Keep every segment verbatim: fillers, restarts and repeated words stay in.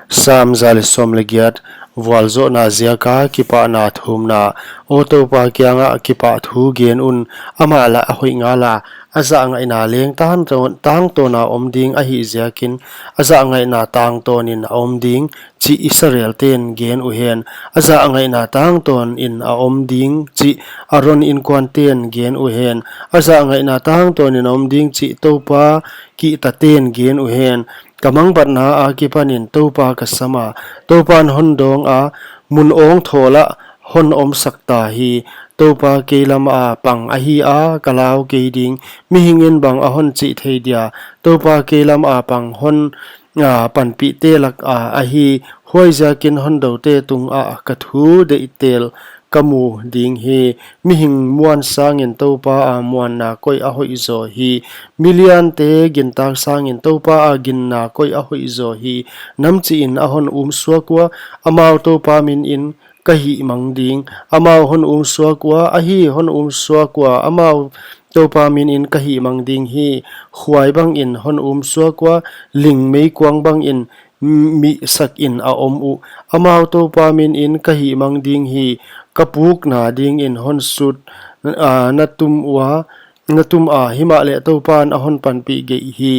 Sam za leh sawm leh giat. Vualzawhna ziaka kipahna thumna. Aw Toupa kiangah kipahthu gen un, amah lah a hoih ngala, a zahngaihna leng tangtawn, tangtawna om ding ahih ziakin, a zahngaihna tangtawnin a om ding chih Israelten gen uhen. A zahngaihna tangtawnin a om ding chih Aron inkuanten gen uhen. A zahngaihna tangtawnin a om ding chih Toupa kihtaten gen uhen. Ka mangbatna akipanin Toupa ka sama, Toupan hon dawnga, mun awngthawl ah hon omsak ta hi. Toupa kei lama pang ahi a, ka lau kei ding. Mihingin bang a hon chih thei dia? Toupa kei lama pang hon, a, panpihte laka ahi. Huaiziakin hondoute tungah ka thu deihtel ka mu ding hi. Mihing muan sangin Toupa a muanna koih a hoihzaw hi. Miliante gintak sangin Toupa a ginna koih a hoihzaw hi. Namchihin a hon umsuak ua, amau Toupa minin ka hihmang ding. Amau hon umsuak ua, ahi, hon umsuak ua, amau Toupa minin ka hihmang ding hi. Khuai bangin hon umsuak ua, ling meikuang bangin mihsakin a om uh. Amau Toupa minin ka hihmang ding hi. Ka pukna dingin hon sut, a, na tum ua, na tuma, himahleh Toupan a hon panpih geih hi.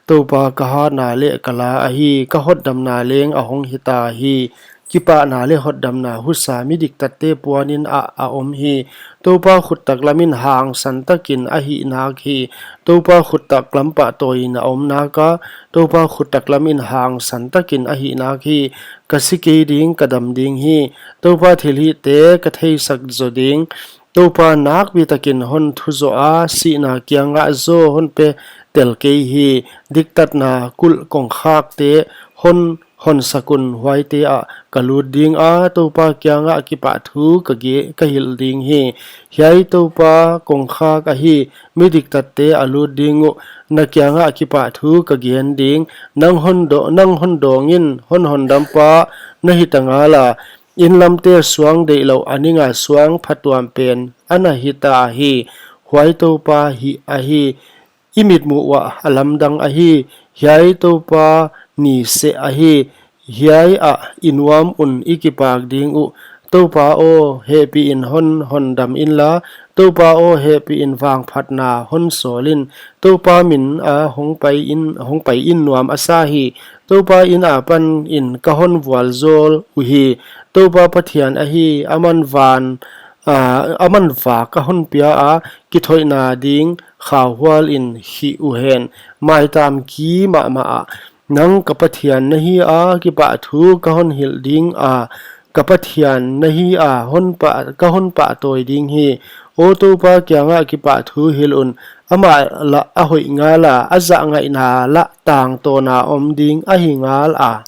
Toupa ka hatna leh ka la ahi, ka hotdamna leng a hong hita hi. Kipahna leh hotdamna husa mi diktatte puanin a, a om hi. Toupa khut taklamin hangsan takin a hihnak hi. Toupa khut taklam pahtawiin a om naka, Toupa khut taklamin hangsan takin a hihnak hi. Ka si kei ding, ka dam ding hi. Toupa thilhihte ka theisak zaw ding. Toupa nakpi takin hon thuzoh a, sihna kiangah zaw hon pe tel kei hi. Diktatna kulh kongkhakte hon honsak un, huaite ah ka lut dinga, Toupa kiangah kipahthu ka ge-, ka hilh ding hi. Hiai Toupa kongkhak ahi, mi diktatte a lut ding uh, na kiangah kipahthu ka gen ding. Nang hon do-, nang hon dawngin, hon hondampa na hita ngala, inn lamte suang deihlouh a ninga suang phatuam pen a na hita hi. Huai Toupa hih ahi, i mitmuh uah a lamdang ahi. Hiai Toupa ni seh ahi. Hiai ah i nuam un, i kipak ding uh. Toupa aw, hehpihin hon, hondam inla. Toupa aw, hehpihin vangphatna hon sawlin. Toupa mina hong pai in, hong pai in nuam a sa hi. Toupa ina panin ka hon vualzawl uhi. Toupa Pathian ahi, aman van, a, aman vak a hon pia a, kithoihna ding khauhualin hih uhen. Maitam ki mahmah ah, nang ka Pathian na hi a, kipahthu ka hon hilh dinga, ka Pathian na hi a, hon pa-, ka hon pahtawi ding hi. Aw Toupa kiangah kipahthu hilh un, amah lah a hoih ngala, a zahngaihna lah tangtawna om ding ahi ngala.